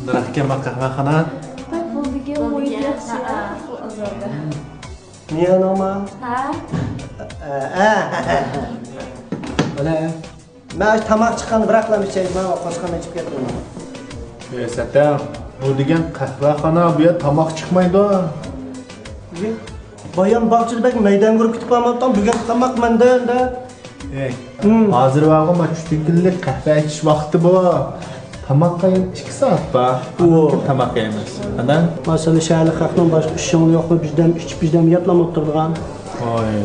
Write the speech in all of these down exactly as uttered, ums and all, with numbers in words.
ئىكەن ما قەھۋەخانا. بولدىكەن، بولدىكەن. نىيە نوما؟ ھە؟ مەن ئاشۇ تاماق چىققاندا بىراقلا ئىچەي، مانا قوشقان ئىچىپ كەتتىم. ئەي سەتەم، بۇ دېگەن قەھۋەخانا، بۇ يەردە تاماق چىقمايدۇ. بايام باغچىدا بەك مەيدەمگە ئۇرۇپ كېتىپ قالماپتىڭ، بۈگۈن تاماق مەندە. ئەي، ھازىر بارغۇ، ما چۈشتىن كېيىنلىك قەھۋە ئىچىش ۋاقتى بۇ. تاماققا يەنە ئىككى سائەت بار. ئۇ. تاماق يەيمىز. قانداق؟ مەسىلەن، شەھەرلىك خەقنىڭ باشقا ئىشىڭ يوقمۇ؟ بىردەم ئىچىپ، بىردەم ياتلام ئولتۇرىدىغان. ۋاي.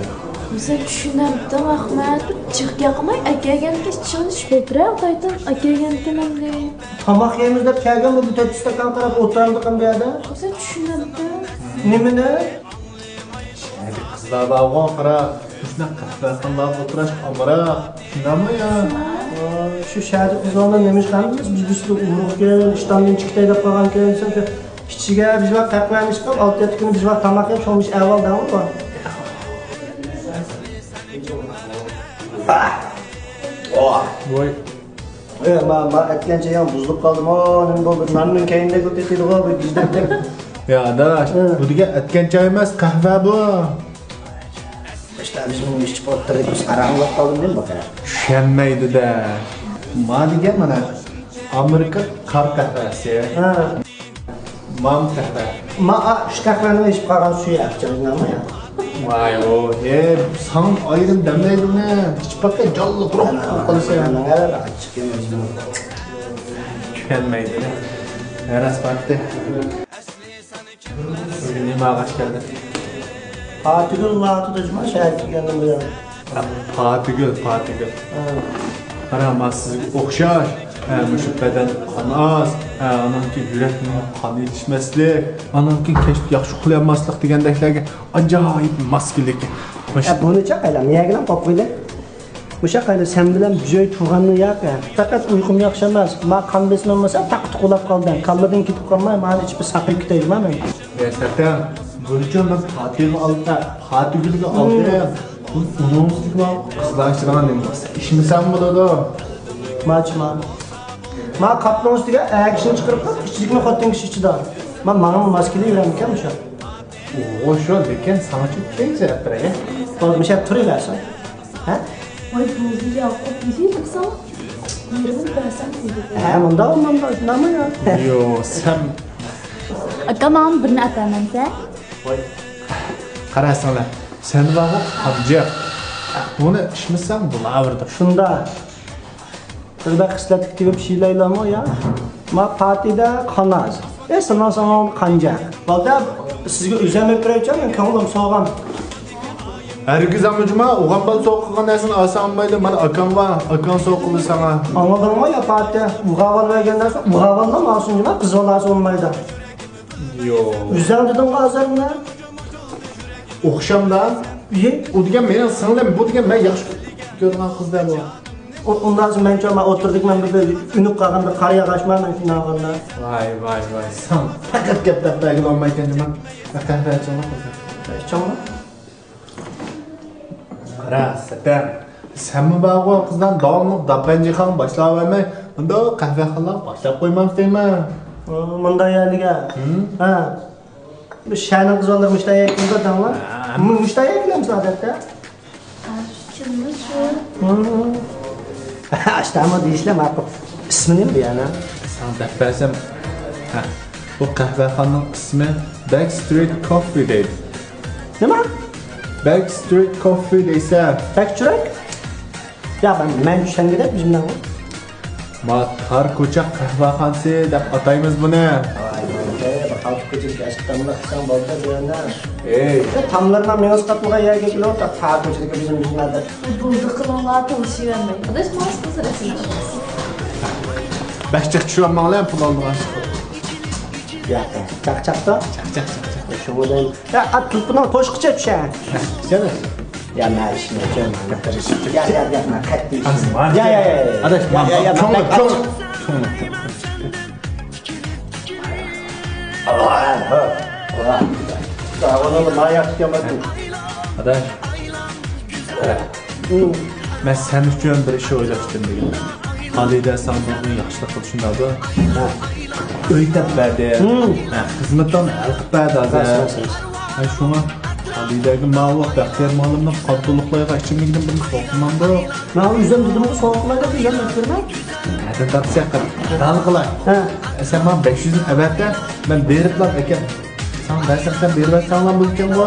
بىزنى چۈشىنەمتىڭ، ئەخمەت؟ بىر جىق گەپ قىلماي، ئەكەلگەنكى ئىچىڭنى ئىچىپ ئولتۇراۋېراي. ئەكەلگەنكى مەندە. تاماق يەيمىز دەپ كەلگەن بۇ، بۇ تۆت ئىستاكان قاراپ ئولتۇرامدىكىن بۇ يەردە. بىزنى چۈشىنەمتىڭ. نېمىنى؟ شەھەردىكى قىزلار بارغۇ، قارا، مۇشۇنداق قەھۋەخانىلارغا ئولتۇرۇش ئامراق. شۇنداقمۇ يا؟ شۇ شەھەردىكى قىزلارنى نېمىشقا ھەممىمىز بىر-بىرسىدىن ئۇرۇقكەن، ئىشتاننى چىقىتاي دەپ قالغانكەن دېسەم، شۇ ئىچىگە بىز ۋاق قەھۋە ئىچكەن، ئالتە يەتتە كۈنى بىز ۋاق تاماق يەپ، شۇڭا ئىش ئەھۋال دەڭلار. ۋاي. ئە، ما، ما ئەتكەن چايىڭ بۇزۇلۇپ قالدىمۇ؟ نېمە بولدى؟ ناننىڭ كەينىدەك ئۆتۈۋېتىدىغۇ، بىر گىجدەكتەك. يا ئاداش، ھە. بۇ دېگەن ئەتكەن چاي ئەمەس، قەھۋە بۇ. ئىشلار بىز بۇنى ئىچىپ ئولتۇردۇق، بىز قاراڭغۇ بولۇپ قالدىم دېمە بۇ قەھۋە. چۈشەنمەيدۇ-دە. ما دېگەن مانا ئامېرىكا قارا قەھۋەسى. ھە. مام قەھۋە. ما، ئا، ئۈچ قەھۋەنىڭ ئىچىپ قالغان سۈيى ئەپچىلىنامۇ يا؟ ۋاي، ئو، ھە، ساڭا ئايرىم دەملەيدۇ ئۇنى. ئىچىپ باققىن، جانلىق روھ بولۇپ قالىسەن. چۈشەنمەيدۇ. ھە، راست پاتتى. بۈگۈن نېمە ئالغاچ كەلدىڭ؟ پاتىگۈل ئۇلارغا تۇتۇشما شەھەرگە كەلگەندىن بۇيان. پاتىگۈل، پاتىگۈل. ھە. قارا، ما سىزگە ئوخشاش، ھە، مۇشۇ بەدەن قان ئاز، ھە، ئانىڭكى يۈرەكنىڭ قان يېتىشمەسلىك، ئانىڭكى كەچتە ياخشى ئۇخلىيالماسلىق دېگەندەكلەرگە ئاجايىپ ماس كېلىدىكەن. مۇشۇ ھە، بۇنى چاقايلا، مىيەگىلەم قويۇپ قويدى. مۇشۇ قايدا سەن بىلەن بىر جاي تۇرغاننى ياق، ھە. پەقەت ئۇيقۇم ياخشى ئەمەس. ما قان بېسىمىم بولسا تاقا تۇقۇلاپ قالدى. كاللىدىن كېتىپ قالماي، مانى ئىچىپ ساقىيىپ كېتەيلىما مەن. ئەي سەتەم، بۇنچە مەن پاتىگۈلگە ئالدىم، پاتىگۈلگە ئالدىم. بۇ ئۇنىڭ ئۈستىگە قىزلار ئىچىدىغان نېمە بولسا ئىچمىسەم بولىدۇ. ماچما. ما قاپنىڭ ئۈستىگە ئەگىشىنى چىقىرىپ قويۇپ، ئىچىدىكىنى خوتۇن كىشى ئىچىدۇ. ما ماڭىمۇ ماس كېلىۋېرەمدىكەن مۇشۇ. ئوغۇ شۇ، لېكىن ساڭىچۇ كەيزە ئەپرەگە. بولدى، مۇشۇ تۇرۇۋەرسۇن. ھە؟ ۋاي بولدى يا، قوپ يېدى تۇرساڭ. يېرىمىنى بەرسەڭ دېدى. ھە، مۇنداق، مۇنداق، شۇنداقمۇ يا؟ يو، سەن. ئاكا، ماڭا بىرنى ئەپەرمەمسە؟ ۋاي. قاراساڭلار، سەن بارغۇ قانجىق. بۇنى ئىچمىسەڭ بولاۋېرىدۇ. شۇنداق. بىر بەك خىسلەتلىك تېۋىپ شىيلايلامۇ يا؟ ما پاتىدە قان ئاز. ئە، سانا سانا قانجا. بالدا سىزگە ئۆزەم ئۆپرەيچە، مەن كۆڭلۈم سوغان. ھەرگىز ئامىجىما، ئوغان بالا سوغا قىلغان نەرسىنى ئالسا ئالمايدۇ. مانا ئاكام بار، ئاكاڭ سوغا قىلدى ساڭا. ئاڭلىدىڭمۇ يا پاتى؟ ئوغان بالا بەرگەن نەرسە ئوغان بالىنىڭ ئالسۇن جىما، قىز بالا ئالسا بولمايدۇ. يو. ئۆزەڭ دېدىڭغۇ ھازىر مانا. ئوخشامدا. ئى؟ ئۇ دېگەن مېنىڭ سىڭلىم، بۇ دېگەن مەن ياخشى كۆرىدىغان قىز دە بۇ. ئۇ، ئۇنداق مەن چوما ئولتۇردۇق، مەن بىر ئۈنۈپ قالغان بىر قارا ياغاچما مەن شۇنداق قىلغاندا. ۋاي، ۋاي، ۋاي، ساڭا پەقەت گەپ دەپ بەرگىلى بولمايدىكەن جۇما. قەھۋە ئىچىڭلار قىزلار. ئىچىڭلار. قارا، سەتەم. سەنمۇ بارغۇ قىزلار داۋاملىق داپەنجىخان باشلاۋەرمەي، مۇنداق قەھۋەخانىلار باشلاپ قويمامسىز دەيمەن. ئۇ، مۇنداق يەرلىگە. ھە. بىز شەھەرنىڭ قىز بالىلىرى مۇشۇنداق يەكۈندە دەڭلار. ھە. مۇ-، مۇشۇنداق يەكۈنەمسىز ئادەتتە؟ ئاشۇ چىلمىشۇ. ئاشتامۇ دېيىشلەر ماقۇل. ئىسمى نېمە بۇ يەنە؟ ساڭا دەپ بەرسەم. ھە. بۇ قەھۋەخانىنىڭ ئىسمى Backstreet Coffee دەيدۇ. نېمە؟ Backstreet Coffee دەيسەن. بەك چىراي. يا، مەن، مەن چۈشەنگۈدەك بىزنىڭ. ما تار كوچا قەھۋەخانىسى دەپ ئاتايمىز بۇنى. ۋاي، ۋاي، بىر قالتىس كوچىدىكى ئاشقىتاملىق قىلساڭ بولدى بۇ يەرنى. ئەي. تاملىرىنىڭ مېڭىسى قاتمىغان يەرگە كېلىۋاتىدۇ، تار كوچىدىكى بىزنىڭ، بىزنىڭ دەپ. بولدى، قىلىڭلار، تولۇشۇۋەرمەي. ئاداش، ماڭا سىز رەسىم چىقىڭ. بەك جىق چۈشۈۋالماڭلار، پۇل ئالىدىغان ئىش. ياق، چاقچاقتا. چاقچاق، چاقچاق. شۇڭا يا، ئات تۇلپىنىڭ توشقىچە چۈشە. چۈشەمەن. يا، مەن ئىشىمنى ئۆتۈرۈم. يا، يا، يا، مەن قەتئىي ئىشىم. يا، يا، يا، يا. ئاداش، يا، يا، يا، چوڭ، مەن چوڭ. چوڭ. ئۇنىڭدا ما ياخشى ئىكەن. ئاداش. قارا. مەن سەن ئۈچۈن بىر ئىش ئويلاشتىم بۈگۈن. خالىدە ساڭا بىر ياخشىلىق قىلدى، شۇنداقمۇ؟ ئۆي تېپىپ بەردى. ھە، خىزمىتىڭنى ھەل قىلىپ بەردى ھازىر. ھە، شۇڭا خالىدەگە ماۋۇ بەختىيار مۇئەللىمنىڭ قان تولۇقلايدىغان ئىچىملىكىنى بىر سوقمامدۇ؟ ماۋۇ ئۆزۈم دېدىمغۇ، سوقمايدۇ، ئۆزۈم ئۆتكۈرمەي. نەدىن تاپسا ياقىدۇ؟ دالغىلا. ھە. سەن ماڭا بەش يۈزنى ئەۋەتە، مەن بېرىپلا ئەكەم. ساڭا بەرسەم، سەن بېرىۋەتسەڭلا بولىدىكەنغۇ.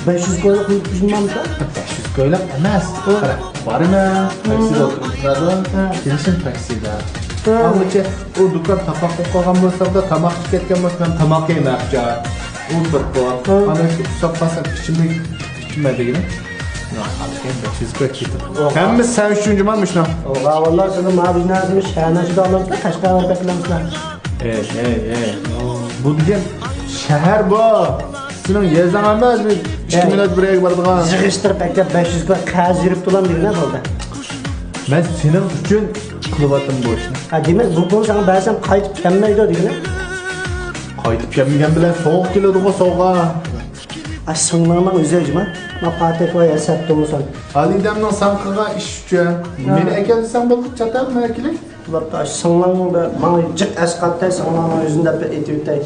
بەش يۈز كويلۇق يۈرۈپ كېلىشىم بارمىكەن؟ بەش يۈز كويلۇق ئەمەس. ھە. قارا، بارىمەن، تاكسىدا ئولتۇرۇپ تۇرىدۇ. ھە. كېلىشىم تاكسىدا. ھە. ئاڭغىچە ئۇ دۇكان تاپاق بولۇپ قالغان بولسا، تاماق ئىچىپ كەتكەن بولسا، مەن تاماق يەيمەن ئاقچا. ئۇ بىر پۇل. ھە. ئانا ئۇسساپ قالسام، ئىچىملىك ئىچمە دېگىنىم. ياق، بەش يۈز كوي كېتىپ. ھەممىسى سەن ئۈچۈن جۇما مۇشۇنىڭ. ۋاللا سىزنىڭ ما بىزنېسىمىز شەھەرنىڭ ئىچىدە ئالامسىلەر، قەشقەرگە بەكلەمسىلەر. ئەي، ئەي، ئەي. بۇ دېگەن شەھەر بۇ. سېنىڭ يېزاڭ ئەمەس، بىر ئىككى مىنۇت بىر يەرگە بارىدىغان. يىغىشتۇرۇپ ئەكەپ بەش يۈز كوي قەرز بېرىپ تۇرام دېگىنە بولدى. مەن سېنىڭ ئۈچۈن قىلىۋاتىمەن بۇ ئىشنى. ھە، دېمەك، بۇ پۇلنى ساڭا بەرسەم قايتىپ كەلمەيدۇ دېگىنە. قايتىپ كەلمىگەن بىلەن سوۋغا كېلىدىغۇ، سوۋغا. ئا، سىڭلىڭنىڭ ئۆزى جۇما. ما پاتەك ۋە ياساپ تۇرمىسۇن. ئالىدەمنىڭ ساڭا قىلغان ئىشى ئۈچۈن مېنى ئەكەل دېسەڭ بولدى، چاتاق مەن ئەكېلەي. بولۇپتۇ، ئاشۇ سىڭلىڭ بىر ماڭا جىق ئەسقاتتى، سىڭلىڭنىڭ يۈزىنى دەپ ئېتىۋېتەي.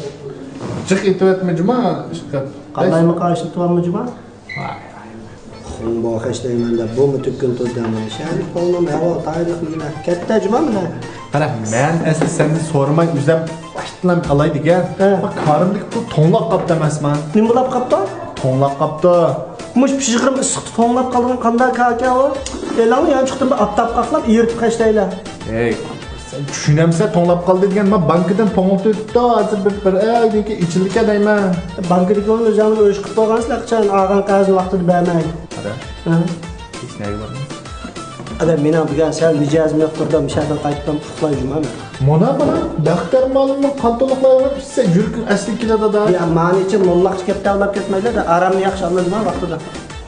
جىق ئېتىۋەتمە جۇما، ئىشقىلىپ. قاندايمۇ قارشىلىتىۋالما جۇما؟ ۋاي، ۋاي، ۋاي. خۇڭ بوخەش دەيمەن دەپ، بۇمۇ تۈگكىنى تۇردى مانا. شەھەرلىك قولنىڭ ھاۋا تايىنلىق مېنى. كەتتە جۇما مېنى. قارا، مەن ئەسلى سەندىن سورىماي ئۆزۈم باشتىنلا ئالاي دېگەن. ھە. بۇ كارىمدىكى پۇل توڭلاپ قاپتۇ ئەمەسمۇ؟ نېمە بولاپ قاپتۇ؟ توڭلاپ قاپتۇ. مۇشۇ پىژغىرىم ئىسسىقتا توڭلاپ قالغان قانداق كاكا ئۇ؟ ئېلىڭنى يانچۇقتىن بىر ئاپتاپقا ئاقلاپ ئېرىتىپ خەجلەيلى. ھەي، سەن چۈشىنەمسەن توڭلاپ قالدى دېگەن؟ ما بانكىدىن توڭلىتىۋېتىپتۇ، ھازىر بىر، بىر ئايدىن كېيىن ئېچىلىدىكەن دەيمەن. بانكىدىكى ئۇنى ئۆزۈڭنىڭ ئۆيى قىلىپ بولغانسىلەر، قاچان ئالغان قەرزنى ۋاقتىدا بەرمەي. ھە؟ ھە؟ ھېچ نەگە بارمايسىز؟ ئادەم، مېنىڭ بۈگۈن سەل مىجەزىم يوقتۇر دە، مۇشۇ يەردىن قايتىپ مۇشۇ ئۇخلاي جۇما مەن. مانا، مانا، بەختىيار مۇئەللىمنىڭ قان تولۇقلايۋېرىپ ئىچسە يۈرىكىڭ ئەسلىگە كېلىدۇ-دە. يا، مانىچە موللاقچە گەپ تەۋلەپ كەتمەيلى-دە، ئارامنى ياخشى ئالىدۇ جۇما ۋاقتىدا.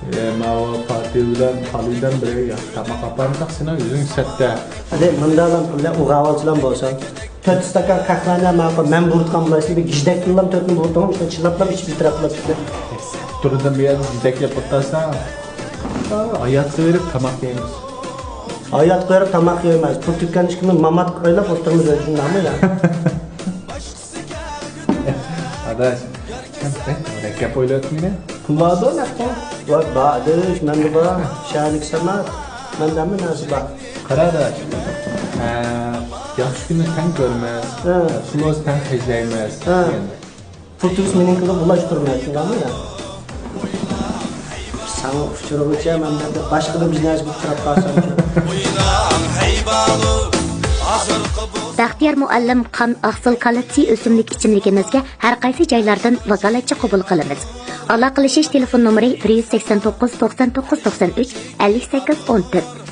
ئە، ماۋۇ پاتىل بىلەن خالىدەم بىرگە ياخشى تاماق ئاپارمىساق، سېنىڭ يۈزۈڭ سەتتە. ئادەم، مۇنداقلام قىلە، ئۇ غاۋالچىلام بولسا. تۆت ئىستاكان قەھۋەنى ماقۇل، مەن بۇرۇتقان بولسا، بىر گىژدەكتىنلام تۆتنى بۇرۇتۇڭ، شۇنى چىللاپلا ئىچىپ ئېتىراپلاپ كېتە. تۇردىن بۇ يەردە گىژدەك يەپ ئولتۇرساڭ، ھاياتقا بېرىپ تاماق يەيمىز. ھاياتقا بېرىپ تاماق يەيمىز. پۇل تۈگكەن ئىككىمىز ماماتقا ئايلاپ ئولتۇرىمىز، شۇنداقمۇ يا؟ ئاداش، سەن بەك مۇرەككەپ ئويلاۋاتىسەن. پۇل باردۇ، نەق پۇل. ۋاي، بار ئاداش، مەندە بار. شەھەرلىك سەمەت. مەندە ھەممە نەرسە بار. قارا ئاداش، ئە، ياخشى كۈننى تەڭ كۆرىمىز. ھە. پۇل بولسا تەڭ خەجلەيمىز. ھە. دېگەندەك. پۇل تۈگىسە مېنىڭكىگە بۇلاشتۇرماي، شۇنداقمۇ يا؟ ساڭا ئۇچرىغۇچە مەن باشقىدىن بىر نەرسە بىر تەرەپ قالسامچۇ؟ بەختىيار مۇئەللىم قان ئاقسىل كالتسىي ئۆسۈملۈك ئىچىملىكىمىزگە ھەر قايسى جايلاردىن ۋاكالەتچى قوبۇل قىلىمىز. ئالاقىلىشىش تېلېفون نومۇرى بىر يۈز سەكسەن توققۇز، توقسان توققۇز، توقسان ئۈچ، ئەللىك سەككىز، ئون تۆت.